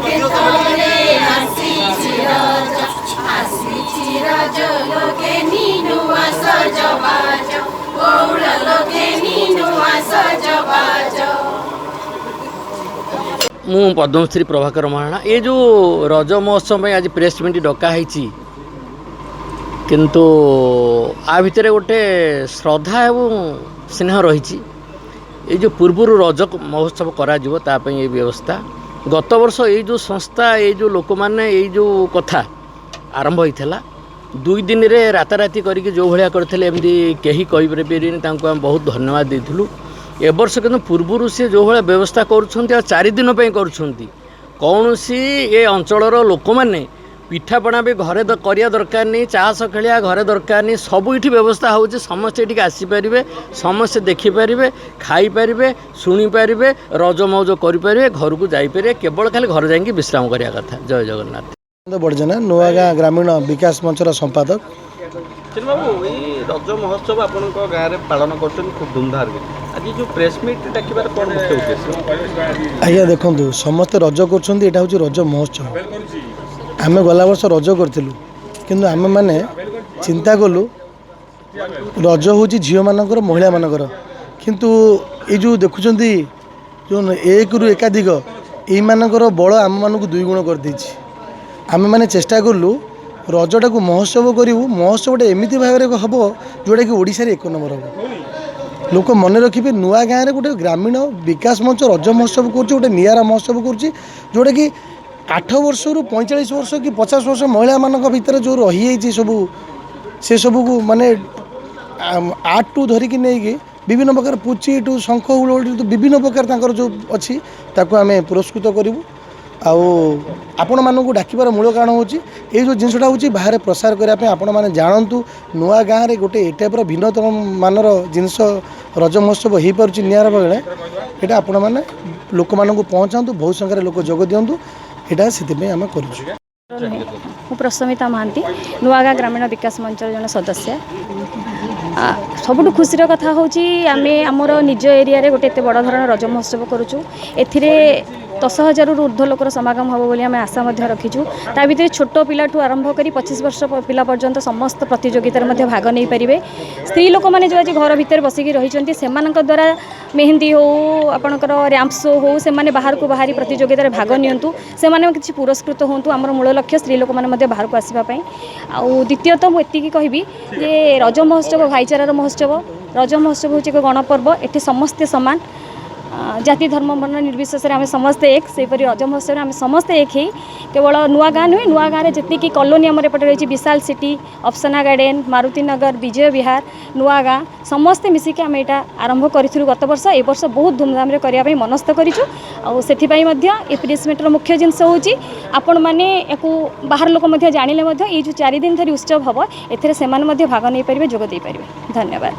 ଥରେ ଆସିଛି ରଜ, ଆସିଛି ରଜ ଲୋ ଘେନି ନୂଆ ସଜବାଜ, ଗଉଡ଼ ଲୋ ଘେନି ନୂଆ ସଜବାଜ। ମୁଁ ପଦ୍ମଶ୍ରୀ ପ୍ରଭାକର ମହାରଣା। ଏ ଯେଉଁ ରଜ ମହୋତ୍ସବ ପାଇଁ ଆଜି ପ୍ରେସ୍ ମିଟ୍ ଡକା ହେଇଛି, କିନ୍ତୁ ଆ ଭିତରେ ଗୋଟେ ଶ୍ରଦ୍ଧା ଏବଂ ସ୍ନେହ ରହିଛି। ଏଇ ଯେଉଁ ପୂର୍ବରୁ ରଜ ମହୋତ୍ସବ କରାଯିବ, ତା ପାଇଁ ଏ ବ୍ୟବସ୍ଥା। ଗତ ବର୍ଷ ଏଇ ଯେଉଁ ସଂସ୍ଥା, ଏଇ ଯେଉଁ ଲୋକମାନେ, ଏଇ ଯେଉଁ କଥା ଆରମ୍ଭ ହୋଇଥିଲା, 2 ଦିନରେ ରାତାରାତି କରିକି ଯେଉଁ ଭଳିଆ କରିଥିଲେ, ଏମିତି କେହି କହିପାରିବେନି। ତାଙ୍କୁ ଆମେ ବହୁତ ଧନ୍ୟବାଦ ଦେଇଥିଲୁ। ଏ ବର୍ଷ କିନ୍ତୁ ପୂର୍ବରୁ ସେ ଯେଉଁ ଭଳିଆ ବ୍ୟବସ୍ଥା କରୁଛନ୍ତି ଆଉ 4 ଦିନ ପାଇଁ କରୁଛନ୍ତି, କୌଣସି ଏ ଅଞ୍ଚଳର ଲୋକମାନେ ପିଠାପଣା ବି ଘରେ କରିବା ଦରକାର ନାହିଁ, ଚାଷ ଖେଳିବା ଘରେ ଦରକାର ନାହିଁ। ସବୁ ଏଇଠି ବ୍ୟବସ୍ଥା ହେଉଛି। ସମସ୍ତେ ଏଠିକି ଆସିପାରିବେ, ସମସ୍ତେ ଦେଖିପାରିବେ, ଖାଇପାରିବେ, ଶୁଣିପାରିବେ, ରଜ ମଉଜ କରିପାରିବେ, ଘରକୁ ଯାଇପାରିବେ। କେବଳ ଖାଲି ଘରେ ଯାଇକି ବିଶ୍ରାମ କରିବା କଥା। ଜୟ ଜଗନ୍ନାଥ। ବଡ଼ଜେନା, ନୂଆଗାଁ ଗ୍ରାମୀଣ ବିକାଶ ମଞ୍ଚର ସମ୍ପାଦକ। ବାବୁ, ଏଇ ରଜ ମହୋତ୍ସବ ଆପଣଙ୍କ ଗାଁରେ ପାଳନ କରୁଛନ୍ତି ଖୁବ୍ ଧୁମଧାମରେ। ଆଜି ଯେଉଁ ପ୍ରେସ୍ ମିଟ୍ ଡାକିବାର କ'ଣ ମୁଖ୍ୟ ଉଦ୍ଦେଶ୍ୟ? ଆଜ୍ଞା ଦେଖନ୍ତୁ, ସମସ୍ତେ ରଜ କରୁଛନ୍ତି, ଏଇଟା ହେଉଛି ରଜ ମହୋତ୍ସବ। ଆମେ ଗଲା ବର୍ଷ ରଜ କରିଥିଲୁ, କିନ୍ତୁ ଆମେମାନେ ଚିନ୍ତା କଲୁ ରଜ ହେଉଛି ଝିଅମାନଙ୍କର, ମହିଳାମାନଙ୍କର। କିନ୍ତୁ ଏଇ ଯେଉଁ ଦେଖୁଛନ୍ତି, ଯେଉଁ ଏକରୁ ଏକାଧିକ, ଏଇମାନଙ୍କର ବଳ ଆମମାନଙ୍କୁ ଦୁଇ ଗୁଣ କରିଦେଇଛି। ଆମେମାନେ ଚେଷ୍ଟା କଲୁ ରଜଟାକୁ ମହୋତ୍ସବ କରିବୁ। ମହୋତ୍ସବଟା ଏମିତି ଭାବରେ ହେବ ଯେଉଁଟାକି ଓଡ଼ିଶାରେ ଏକ ନମ୍ବର ହେବ। ଲୋକ ମନେ ରଖିବେ, ନୂଆ ଗାଁରେ ଗୋଟେ ଗ୍ରାମୀଣ ବିକାଶ ମଞ୍ଚ ରଜ ମହୋତ୍ସବ କରୁଛି, ଗୋଟେ ନିଆରା ମହୋତ୍ସବ କରୁଛି, ଯେଉଁଟାକି 8 ବର୍ଷରୁ 45 ବର୍ଷ କି 50 ବର୍ଷ ମହିଳାମାନଙ୍କ ଭିତରେ ଯେଉଁ ରହିଯାଇଛି ସବୁ, ସେସବୁକୁ ମାନେ ଆର୍ଟଠୁ ଧରିକି ନେଇକି ବିଭିନ୍ନ ପ୍ରକାର ପୁଚି ଟୁ ଶଙ୍ଖ, ହୁଳହୁଳି, ବିଭିନ୍ନ ପ୍ରକାର ତାଙ୍କର ଯେଉଁ ଅଛି, ତାକୁ ଆମେ ପୁରସ୍କୃତ କରିବୁ। ଆଉ ଆପଣମାନଙ୍କୁ ଡାକିବାର ମୂଳ କାରଣ ହେଉଛି, ଏଇ ଯେଉଁ ଜିନିଷଟା ହେଉଛି ବାହାରେ ପ୍ରସାର କରିବା ପାଇଁ। ଆପଣମାନେ ଜାଣନ୍ତୁ, ନୂଆ ଗାଁରେ ଗୋଟେ ଏ ଟାଇପ୍ର ଭିନ୍ନତମ ମାନର ଜିନିଷ ରଜ ମହୋତ୍ସବ ହେଇପାରୁଛି ନିଆରା ଭାବରେ। ଏଇଟା ଆପଣମାନେ ଲୋକମାନଙ୍କୁ ପହଞ୍ଚାନ୍ତୁ, ବହୁ ସଂଖ୍ୟାରେ ଲୋକ ଯୋଗ ଦିଅନ୍ତୁ। ଏଇଟା ସେଥିପାଇଁ ଆମେ କରୁଛୁ। ମୁଁ ପ୍ରସମିତା ମହାନ୍ତି, ନୂଆଗାଁ ଗ୍ରାମୀଣ ବିକାଶ ମଞ୍ଚର ଜଣେ ସଦସ୍ୟ। ସବୁଠୁ ଖୁସିର କଥା ହେଉଛି, ଆମେ ଆମର ନିଜ ଏରିଆରେ ଗୋଟେ ଏତେ ବଡ଼ ଧରଣର ରଜ ମହୋତ୍ସବ କରୁଛୁ। ଏଥିରେ 10,000ରୁ ଉର୍ଦ୍ଧ୍ୱ ଲୋକର ସମାଗମ ହେବ ବୋଲି ଆମେ ଆଶା ମଧ୍ୟ ରଖିଛୁ। ତା ଭିତରେ ଛୋଟ ପିଲାଠୁ ଆରମ୍ଭ କରି 25 ବର୍ଷ ପିଲା ପର୍ଯ୍ୟନ୍ତ ସମସ୍ତ ପ୍ରତିଯୋଗିତାରେ ମଧ୍ୟ ଭାଗ ନେଇପାରିବେ। ସ୍ତ୍ରୀ ଲୋକମାନେ ଯେଉଁ ଆଜି ଘର ଭିତରେ ବସିକି ରହିଛନ୍ତି, ସେମାନଙ୍କ ଦ୍ୱାରା ମେହେନ୍ଦି ହେଉ, ଆପଣଙ୍କର ର୍ୟାମ୍ପ ଶୋ ହେଉ, ସେମାନେ ବାହାରକୁ ବାହାରି ପ୍ରତିଯୋଗିତାରେ ଭାଗ ନିଅନ୍ତୁ, ସେମାନେ କିଛି ପୁରସ୍କୃତ ହୁଅନ୍ତୁ। ଆମର ମୂଳ ଲକ୍ଷ୍ୟ ସ୍ତ୍ରୀ ଲୋକମାନେ ମଧ୍ୟ ବାହାରକୁ ଆସିବା ପାଇଁ। ଆଉ ଦ୍ୱିତୀୟତଃ ମୁଁ ଏତିକି କହିବି ଯେ ରଜ ମହୋତ୍ସବ ଭାଇଚାରାର ମହୋତ୍ସବ। ରଜ ମହୋତ୍ସବ ହେଉଛି ଏକ ଗଣପର୍ବ। ଏଠି ସମସ୍ତେ ସମାନ। ଜାତି, ଧର୍ମ, ବର୍ଣ୍ଣ ନିର୍ବିଶେଷରେ ଆମେ ସମସ୍ତେ ଏକ। ସେହିପରି ରଜ ମହୋତ୍ସବରେ ଆମେ ସମସ୍ତେ ଏକ ହେଇ, କେବଳ ନୂଆ ଗାଁ ନୁହେଁ, ନୂଆ ଗାଁରେ ଯେତିକି କଲୋନୀ ଆମର ଏପଟେ ରହିଛି, ବିଶାଲ ସିଟି, ଅପସନା ଗାର୍ଡ଼େନ୍, ମାରୁତି ନଗର, ବିଜୟ ବିହାର, ନୂଆ ଗାଁ, ସମସ୍ତେ ମିଶିକି ଆମେ ଏଇଟା ଆରମ୍ଭ କରିଥିଲୁ ଗତ ବର୍ଷ। ଏ ବର୍ଷ ବହୁତ ଧୁମଧାମରେ କରିବା ପାଇଁ ମନସ୍ଥ କରିଛୁ। ଆଉ ସେଥିପାଇଁ ମଧ୍ୟ ଏ ପ୍ରେସ୍ ମିଟ୍ର ମୁଖ୍ୟ ଜିନିଷ ହେଉଛି, ଆପଣମାନେ ୟାକୁ ବାହାର ଲୋକ ମଧ୍ୟ ଜାଣିଲେ ମଧ୍ୟ ଏଇ ଯେଉଁ 4 ଦିନ ଧରି ଉତ୍ସବ ହେବ, ଏଥିରେ ସେମାନେ ମଧ୍ୟ ଭାଗ ନେଇପାରିବେ, ଯୋଗ ଦେଇପାରିବେ। ଧନ୍ୟବାଦ।